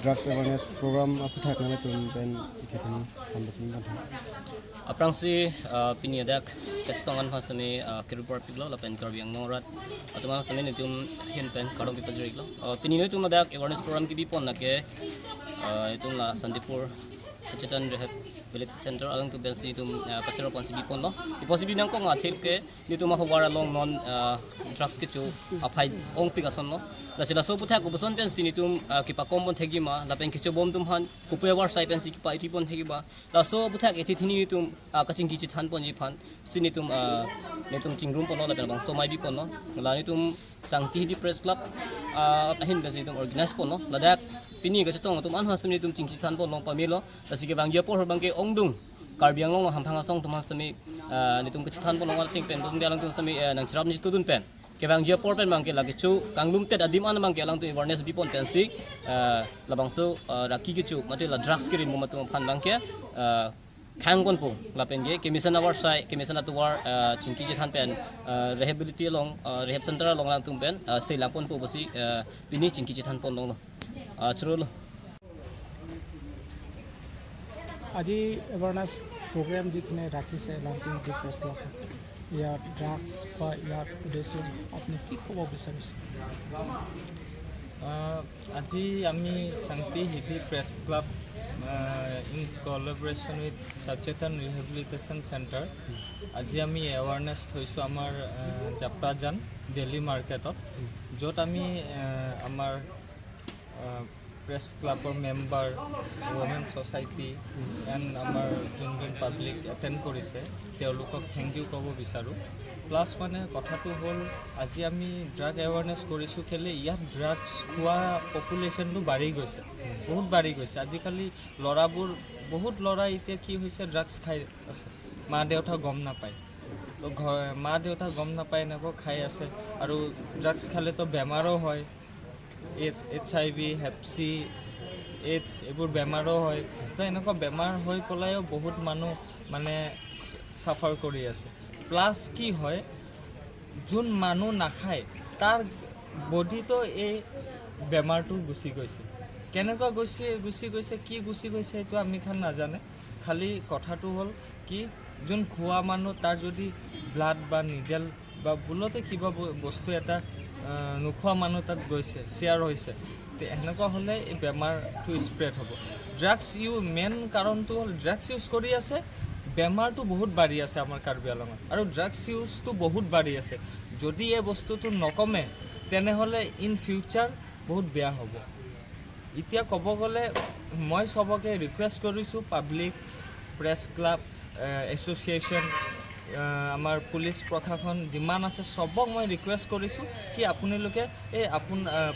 Drugs awareness program aputhak na tum pen ithethani tham bachin ba. Aprangsi pini adak tekstongan hasami kirupar piglo la pen karbi ang nongrat atuma sami nitum hin pen karong pipa jiriglo pini noi tum adak awareness program ki bi pon na ke itum la Santipur Sachetan Rehabilitation Center alang tu bensi tum kachero pon si bi pon lo iposi bi nang ko nga thip ke nitum ma howar along non drugs ke chu aphai ong pik ason lo la sila so putha ko boson pen si nitum ki pa kom bon thegi ma la pen kichu bom tum han kupe war sai pen si ki pa iti pon thegi ba la so putha ethi thini tum kaching ki chi than pon ji phan si nitum nitum chingrum pon lo la pen bang so mai bi pon lo la nitum Sangti di Press Club ahin ba si tum organize pon lo la dak pini ka chitong tum an hasum nitum chingchi than pon lo pa mi lo la si ke bang ye por bang ke ongdung Karbi Anglong hamphang asong tum hasumi nitum ka chithan pon lo ting pen bung dia lang tum sami nang chirap ni tudun pen ke bang je por pen bang ke la ke chu kanglum tet adim an bang ke lang tu awareness bi pon pen si la bang so raki ke chu mate la drugs ke ri mo matu phan bang ke khang kon pu la pen ge ke mission awar sai ke mission atuar chingki je than pen rehabilitation long rehab center long lang tum pen sei lang pon pu bosi pini chingki je than pon long lo churu lo. আজি awareness programme যিখিনি ৰাখিছে Langting press ক্লাবত, ইয়াত drugs বা ইয়াৰ উদ্দেশ্য আপুনি কি ক'ব বিচাৰিছে? আজি আমি শান্তি হিদি press club in collaboration with Sachetan Rehabilitation Center আজি আমি এৱাৰনেছ থৈছোঁ আমাৰ জাপ্ৰাজান ডেইলি মাৰ্কেটত, য'ত আমি আমাৰ প্ৰেছ ক্লাবৰ মেম্বাৰ, ৱমেন ছ'চাইটি এণ্ড আমাৰ যোন যোন পাব্লিক এটেণ্ড কৰিছে, তেওঁলোকক thank U ক'ব বিচাৰোঁ। প্লাছ মানে কথাটো হ'ল, আজি আমি ড্ৰাগ এৱাৰনেছ কৰিছোঁ কেলৈ, ইয়াত ড্ৰাগছ খোৱা পপুলেশ্যনটো বাঢ়ি গৈছে, বহুত বাঢ়ি গৈছে। আজিকালি ল'ৰাবোৰ, বহুত ল'ৰা এতিয়া কি হৈছে, ড্ৰাগছ খাই আছে, মা দেউতা গম নাপায়। তো ঘৰ মা দেউতা গম নাপায়, এনেকুৱা খাই আছে। আৰু ড্ৰাগছ খালেতো বেমাৰো হয়, এইচ আই ভি, হেপচি, এইডছ, এইবোৰ বেমাৰো হয়। তো এনেকুৱা বেমাৰ হৈ পেলাইও বহুত মানুহ মানে চাফাৰ কৰি আছে। প্লাছ কি হয়, যোন মানুহ নাখায়, তাৰ বডিটো এই বেমাৰটো গুচি গৈছে। কেনেকুৱা গুচি গৈছে, কি গুচি গৈছে, সেইটো আমি খান নাজানে। খালি কথাটো হ'ল কি, যোন খোৱা মানুহ, তাৰ যদি ব্লাড বা নিডেল বা ভুলতে কিবা বস্তু এটা নোখোৱা মানুহ তাত গৈছে, শ্বেয়াৰ হৈছে, সেনেকুৱা হ'লে এই বেমাৰটো স্প্ৰেড হ'ব। ড্ৰাগছ মেইন কাৰণটো হ'ল ড্ৰাগছ ইউজ কৰি আছে, বেমাৰটো বহুত বাঢ়ি আছে আমাৰ কাৰ্বি আলঙত আৰু ড্ৰাগছ ইউজটো বহুত বাঢ়ি আছে। যদি এই বস্তুটো নকমে, তেনেহ'লে ইন ফিউচাৰ বহুত বেয়া হ'ব। এতিয়া ক'ব গ'লে মই চবকে ৰিকুৱেষ্ট কৰিছোঁ, পাব্লিক, প্ৰেছ ক্লাব, এছ'চিয়েশ্যন, আমাৰ পুলিচ প্ৰশাসন যিমান আছে, চবক মই ৰিকুৱেষ্ট কৰিছোঁ কি আপোনালোকে এই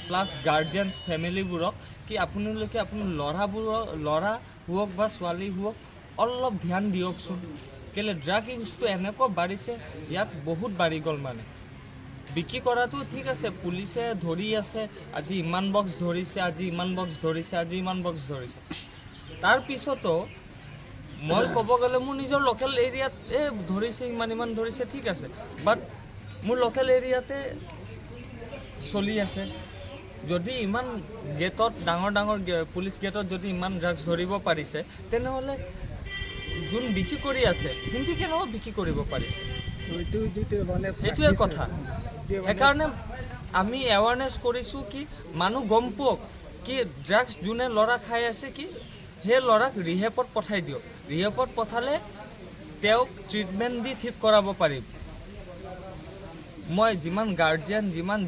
প্লাছ গাৰ্জেনছ, ফেমিলিবোৰক কি আপোনালোকে আপোনাৰ ল'ৰাবোৰক, ল'ৰা হওক বা ছোৱালী হওক, অলপ ধ্যান দিয়কচোন। কেলৈ ড্ৰাগ ইউজটো এনেকুৱা বাঢ়িছে ইয়াত, বহুত বাঢ়ি গ'ল। মানে বিক্ৰী কৰাটো ঠিক আছে, পুলিচে ধৰি আছে, আজি ইমান বক্স ধৰিছে, আজি ইমান বক্স ধৰিছে, আজি ইমান বক্স ধৰিছে। তাৰপিছতো মই ক'ব গ'লে মোৰ নিজৰ লোকেল এৰিয়াত এই ধৰিছে, ইমান ইমান ধৰিছে, ঠিক আছে, বাট মোৰ লোকেল এৰিয়াতে চলি আছে। যদি ইমান গেটত, ডাঙৰ ডাঙৰ পুলিচ গেটত যদি ইমান ড্ৰাগছ ধৰিব পাৰিছে, তেনেহ'লে যোন বিক্ৰী কৰি আছে, সিহঁতি কেনেকুৱা বিক্ৰী কৰিব পাৰিছে? এইটো যিটো awareness সেইটোৱে ৰাখিছে, কথা। যি awareness সেইকাৰণে আমি এৱাৰনেছ কৰিছোঁ কি মানুহ গম পাওক কি ড্ৰাগছ যোনে ল'ৰা খাই আছে, কি সেই ল'ৰাক ৰিহেবত পঠাই দিয়ক। ৰিহেবত পঠালে তেওঁক ট্ৰিটমেণ্ট দি ঠিক কৰাব পাৰিব। মই যিমান গাৰ্জিয়ান, যিমান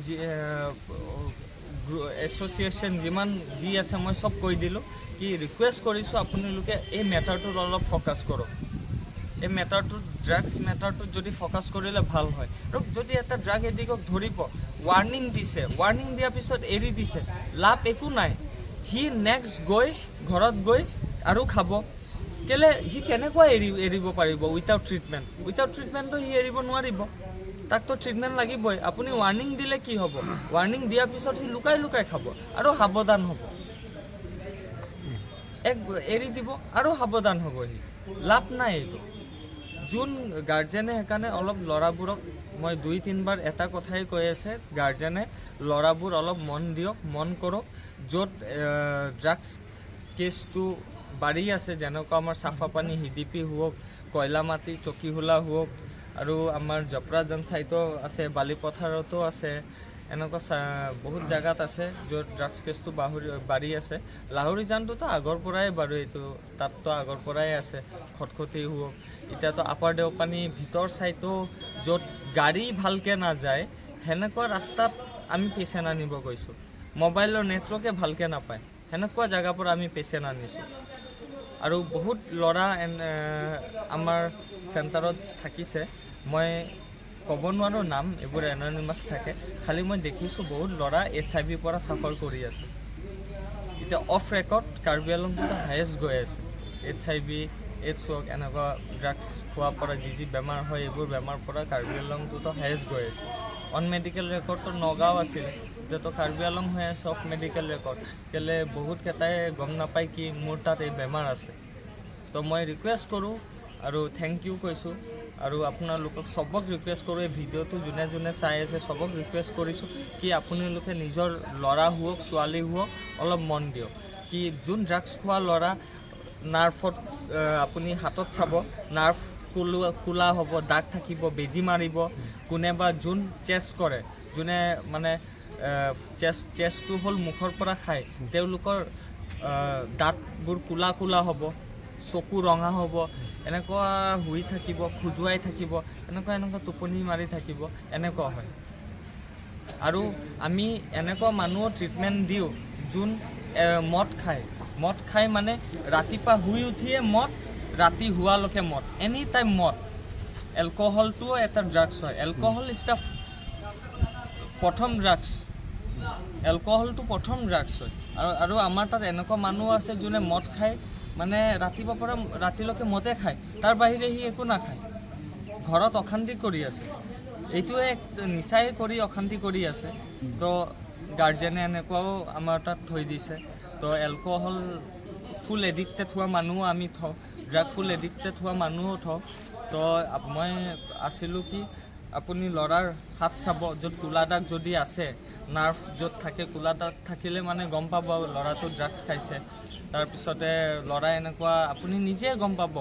এছ'চিয়েশ্যন, যিমান যি আছে, মই চব কৈ দিলোঁ কি ৰিকুৱেষ্ট কৰিছোঁ, আপোনালোকে এই মেটাৰটোত অলপ ফ'কাছ কৰক। এই মেটাৰটোত, ড্ৰাগছ মেটাৰটোত যদি ফ'কাছ কৰিলে ভাল হয়। আৰু যদি এটা ড্ৰাগ এডিক্টক ধৰিব, ৱাৰ্ণিং দিছে, ৱাৰ্ণিং দিয়াৰ পিছত এৰি দিছে, লাভ একো নাই। সি নেক্সট গৈ ঘৰত গৈ আৰু খাব। কেলে সি কেনেকুৱা এৰিব পাৰিব উইথাউট ট্ৰিটমেণ্ট? উইথাউট ট্ৰিটমেণ্টটো সি এৰিব নোৱাৰিব, তাকতো ট্ৰিটমেণ্ট লাগিবই। আপুনি ৱাৰ্ণিং দিলে কি হ'ব? ৱাৰ্ণিং দিয়াৰ পিছত সি লুকাই লুকাই খাব আৰু সাৱধান হ'ব, এক এৰি দিব আৰু সাৱধান হ'ব সি, লাভ নাই এইটো। যোন গাৰ্জেনে সেইকাৰণে অলপ ল'ৰাবোৰক মই দুই তিনিবাৰ এটা কথাই কৈ আছে গাৰ্জেনে, ল'ৰাবোৰ অলপ মন দিয়ক, মন কৰক। য'ত ড্ৰাগছ কেছটো বাঢ়ি আছে, যেনেকুৱা আমাৰ চাফাপানী হিডিপি হওক, কয়লামাটি চকীহোলা হওক, আৰু আমাৰ জপৰাজান চাইডো আছে, বালিপথাৰতো আছে, এনেকুৱা বহুত জেগাত আছে য'ত ড্ৰাগছ কেছটো বাঢ়ি আছে। লাহৰীজানটোতো আগৰ পৰাই বাৰু, এইটো তাততো আগৰ পৰাই আছে। খটখটি হওক, এতিয়াতো আপাৰ দেওপানী ভিতৰ চাইডো য'ত গাড়ী ভালকৈ নাযায়, সেনেকুৱা ৰাস্তাত আমি পেচেণ্ট আনিব গৈছোঁ। মোবাইলৰ নেটৱৰ্কে ভালকৈ নাপায়, সেনেকুৱা জেগাৰ পৰা আমি পেচেণ্ট আনিছোঁ। আৰু বহুত ল'ৰা আমাৰ চেণ্টাৰত থাকিছে। মই ক'ব নোৱাৰোঁ নাম, এইবোৰ এননিমাছ থাকে। খালি মই দেখিছোঁ বহুত ল'ৰা এইচআইভিৰ পৰা চাফাৰ কৰি আছে। এতিয়া অফ ৰেকৰ্ড কাৰ্বি আংলংটোতো হায়েষ্ট গৈ আছে। এইচআইভি, এইডছ হওক, এনেকুৱা ড্ৰাগছ খোৱাৰ পৰা যি যি বেমাৰ হয়, এইবোৰ বেমাৰ পৰা কাৰ্বি আংলংটোতো হায়েষ্ট গৈ আছে। অন মেডিকেল ৰেকৰ্ডটো নগাঁও আছিলে, এতিয়াতো কাৰ্বি আংলং হৈ আছে অফ মেডিকেল ৰেকৰ্ড। কেলে বহুতকেইটাই গম নাপায় কি মোৰ তাত এই বেমাৰ আছে। তো মই ৰিকুৱেষ্ট কৰোঁ আৰু thank U কৈছোঁ আৰু আপোনালোকক চবক ৰিকুৱেষ্ট কৰোঁ, এই ভিডিঅ'টো যোনে যোনে চাই আছে চবক ৰিকুৱেষ্ট কৰিছোঁ কি আপোনালোকে নিজৰ ল'ৰা হওক, ছোৱালী হওক, অলপ মন দিয়ক কি যোন ড্ৰাগছ খোৱা ল'ৰা নাৰ্ভত আপুনি হাতত চাব, নাৰ্ভ কোলা হ'ব, দাগ থাকিব, বেজী মাৰিব কোনেবা। যোন চেছ কৰে, যোনে মানে চেছটো হ'ল মুখৰ পৰা খায়, তেওঁলোকৰ দাঁতবোৰ কোলা কোলা হ'ব, চকু ৰঙা হ'ব, এনেকুৱা শুই থাকিব, খজুৱাই থাকিব, এনেকুৱা এনেকুৱা টোপনি মাৰি থাকিব, এনেকুৱা হয়। আৰু আমি এনেকুৱা মানুহৰ ট্ৰিটমেণ্ট দিওঁ যোন মদ খায়। মদ খাই মানে ৰাতিপুৱা শুই উঠিয়ে মদ, ৰাতি শোৱালৈকে মদ, এনি টাইম মদ। এলকহলটোও এটা ড্ৰাগছ হয়। এলকহল is the প্ৰথম ড্ৰাগছ। এলকহলটো প্ৰথম ড্ৰাগছ হয়। আৰু আমাৰ তাত এনেকুৱা মানুহ আছে যোনে মদ খায়, মানে ৰাতিপুৱাৰ পৰা ৰাতিলৈকে মদে খায়, তাৰ বাহিৰে সি একো নাখায়। ঘৰত অশান্তি কৰি আছে, এইটোৱে এক নিচাই কৰি অশান্তি কৰি আছে। তো গাৰ্জেনে এনেকুৱাও আমাৰ তাত থৈ দিছে। তো এলকহল ফুল এডিক্টেড হোৱা মানুহো আমি থওঁ, ড্ৰাগ ফুল এডিক্টেড হোৱা মানুহো থওঁ। তো মই আছিলোঁ কি আপুনি ল'ৰাৰ হাত চাব, য'ত কোলা দাগ যদি আছে, নাৰ্ভ য'ত থাকে, কোলা দাগ থাকিলে মানে গম পাব ল'ৰাটো ড্ৰাগছ খাইছে। তাৰপিছতে ল'ৰাই এনেকুৱা আপুনি নিজে গম পাব,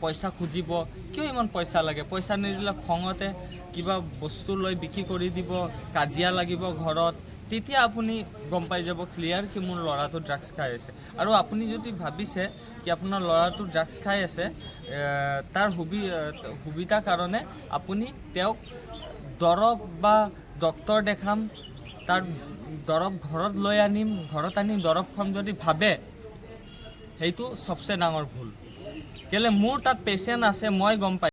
পইচা খুজিব, কিয় ইমান পইচা লাগে, পইচা নিদিলে খঙতে কিবা বস্তু লৈ বিক্ৰী কৰি দিব, কাজিয়া লাগিব ঘৰত। তেতিয়া আপুনি গম পাই যাব ক্লিয়াৰ কি মোৰ ল'ৰাটো ড্ৰাগছ খাই আছে। আৰু আপুনি যদি ভাবিছে কি আপোনাৰ ল'ৰাটো ড্ৰাগছ খাই আছে, তাৰ সুবিধাৰ কাৰণে আপুনি তেওঁক দৰৱ বা ডক্তৰ দেখাম, তাৰ দৰৱ ঘৰত লৈ আনিম, ঘৰত আনি দৰৱ খুৱাম যদি ভাবে, সেইটো চবচে ডাঙৰ ভুল। কেলে মোৰ তাত পেচেণ্ট আছে, মই গম পাই